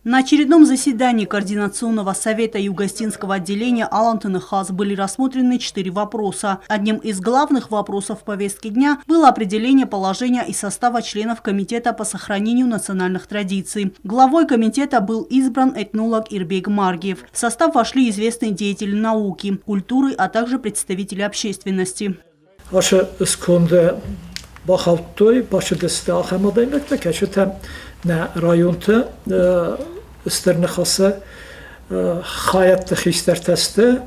На очередном заседании Координационного совета Югостинского отделения Аланты Ныхас были рассмотрены 4 вопроса. Одним из главных вопросов повестки дня было определение положения и состава членов Комитета по сохранению национальных традиций. Главой комитета был избран этнолог Ирбек Маргиев. В состав вошли известные деятели науки, культуры, а также представители общественности. Ашы сконды бахаудтой, бацыдысты ахӕм адӕймӕгтӕ, кӕцытӕ нӕ районты Стыр Ныхасы хайӕдты хистӕртӕ сты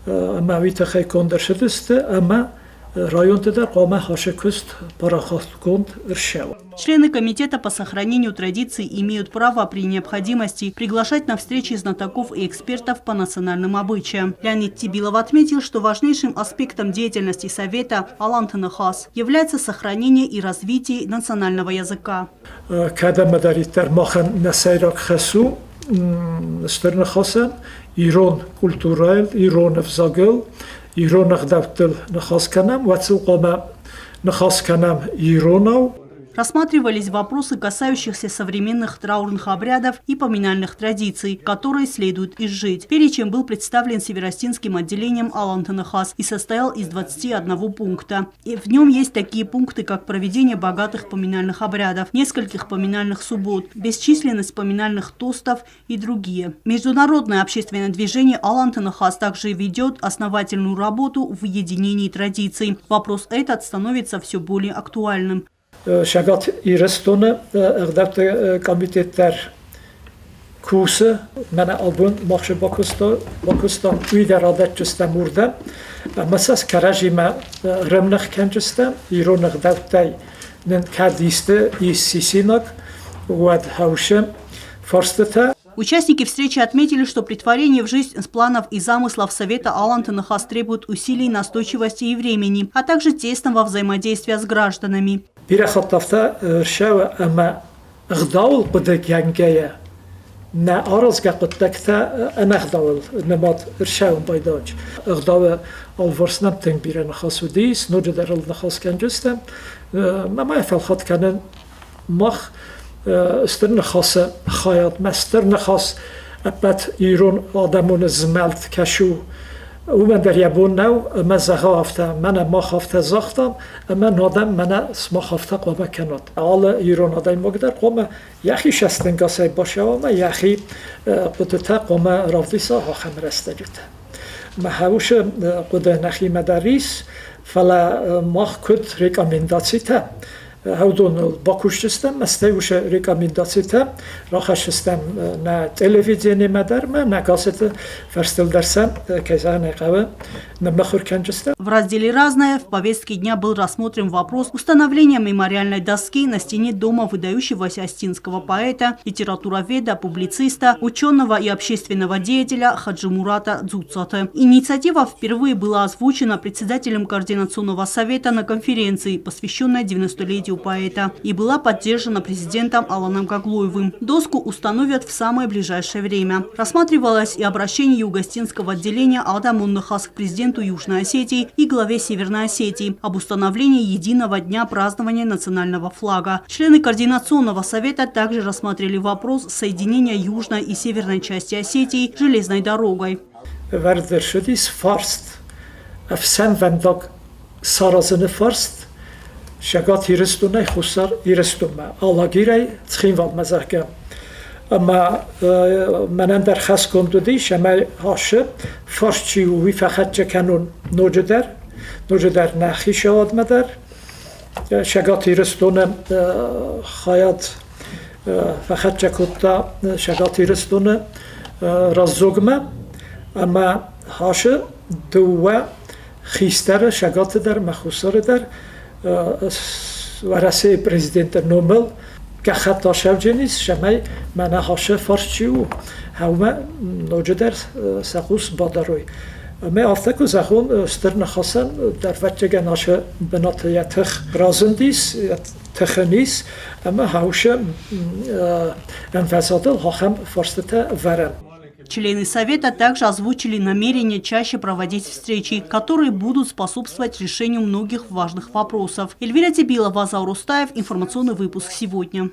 ӕмӕ уый тыххӕй конд ӕрцыдысты ӕмӕ районты дӕр хъуамӕ хӕсы куыст парахатгонд ӕрцӕуа. Члены комитета по сохранению традиций имеют право при необходимости приглашать на встречи знатоков и экспертов по национальным обычаям. Леонид Тибилов отметил, что важнейшим аспектом деятельности Совета Аланты Ныхас является сохранение и развитие национального языка. Кӕдӕмдӕриддӕр махӕн нӕ сӕйраг хӕс у Стыр Ныхасӕн ирон культурӕйыл, ирон ӕвзагыл, ирон ӕгъдӕуттыл ныхас кӕнӕм, уӕд сыл хъуамӕ ныхас кӕнӕм иронау. Рассматривались вопросы, касающихся современных траурных обрядов и поминальных традиций, которые следует изжить. Перечень был представлен Североосетинским отделением Аланты Ныхас и состоял из 21 пункта. И в нем есть такие пункты, как проведение богатых поминальных обрядов, нескольких поминальных суббот, бесчисленность поминальных тостов и другие. Международное общественное движение Аланты Ныхас также ведет основательную работу в единении традиций. Вопрос этот становится все более актуальным. Цӕгат Ирыстоны ӕгъдӕутты комитет дӕр кусы. Мӕнӕ абон махсы бакуыстам, уый дӕр адӕтджыстӕм уырдӕм. Ӕмӕ сӕ кӕрӕдзимӕ рӕмных кӕнджыстӕм, ирон ӕгъдӕуттӕй нын кӕд исты ис сисинаг, уӕд хӕусы фарстытӕ. Участники встречи отметили, что претворение в жизнь планов и замыслов Совета Аланты Ныхас требует усилий, настойчивости и времени, а также тесного взаимодействия с гражданами. Бирӕ хатт афтӕ рцӕуы, ӕмӕ ӕгъдауыл хъуыдыгӕнгӕйӕ нӕ аразгӕ хъуыддӕгтӕ ӕнӕгъдауыл нымад ӕрцӕуын байдайынц. Ӕгъдауы алыварс нӕм тынг бирӕ ныхас уыдис, ноджыдӕр ыл ныхас кӕнджыстӕм. Мӕ ма фӕлхатт кӕнын, мах Стыр Ныхасы хайадмӕ Стыр Ныхас ӕппӕт ирон адӕмон змӕлд кӕсы у. Уымӕн дӕр йӕ бон нӕу, ӕмӕ зӕгъа афтӕ, мӕнӕ мах афтӕ загътам, ӕмӕ адӕм мӕнӕ сымах афтӕ хъуамӕ кӕнат. Алы ирон адӕймаг дӕр хъуамӕ йӕхи цӕстӕнгасӕй бацӕуа ӕмӕ йӕхи хъуыдытӕ хъуамӕ равдиса ахӕм рӕстӕджыты. Мӕ уыцы хъуыды нӕхимӕ дӕр ис, фӕлӕ мах куыд рекомендацитӕ Уыдоныл бакусдзыстӕм, стӕй уыцы рекомендацитӕ рахӕсдзыстӕм нӕ телевидениемӕ дӕр ӕмӕ нӕ газеты фӕрстыл дӕр сӕ, кӕй зӕгъын ӕй хъӕуы, ныммыхуыр кӕндзыстӕм. В разделе «Разное» в повестке дня был рассмотрен вопрос установления мемориальной доски на стене дома выдающегося осетинского поэта, литературоведа, публициста, ученого и общественного деятеля Хаджимурата Дзуццаты. Инициатива впервые была озвучена председателем Координационного совета на конференции, посвященной 90-летию поэта, и была поддержана президентом Аланом Гаглоевым. Доску установят в самое ближайшее время. Рассматривалось и обращение Югоосетинского отделения Адӕмон Ныхас к президенту Южной Осетии и главе Северной Осетии об установлении единого дня празднования национального флага. Члены Координационного совета также рассмотрели вопрос соединения южной и северной части Осетии железной дорогой. Ӕвӕрд ӕрцыдис фарст ӕфсӕнвӕндаг саразыны фарст Цӕгат Ирыстонӕй Хуссар Ирыстонмӕ, Алагирӕй Цхинвалмӕ, зӕгъгӕ. Ӕмӕ мӕнӕн дӕр хӕсгонд уыдис, ӕмӕ ацы фарст чи у, уый фӕхӕццӕ кӕнон ноджыдӕр, ноджыдӕр нӕ хицауадмӕ дӕр. Цӕгат Ирыстоны хайад фӕхӕццӕ кодта Цӕгат Ирыстоны раздзогмӕ ӕмӕ ацы дыууӕ хистӕры Цӕгаты дӕр ӕмӕ Хуссары дӕр Уӕрӕсейы президенты номыл гӕххӕтт асӕвджын ис, цӕмӕй мӕнӕ ацы фарст чи у, ӕмӕ ноджыдӕр сӕ хъус бадарой. Ӕмӕ афтӕ куы зӕгъон, Стыр Ныхасӕн дӕрвӕччегӕн ацы бынаты йӕ тых разындис, йӕ тых ын ис, ӕмӕ хаусы ӕмвӕзадыл ахӕм фарстытӕ вӕрӕм. Члены Совета также озвучили намерение чаще проводить встречи, которые будут способствовать решению многих важных вопросов. Эльвира Тибилова, Заур Устаев, информационный выпуск сегодня.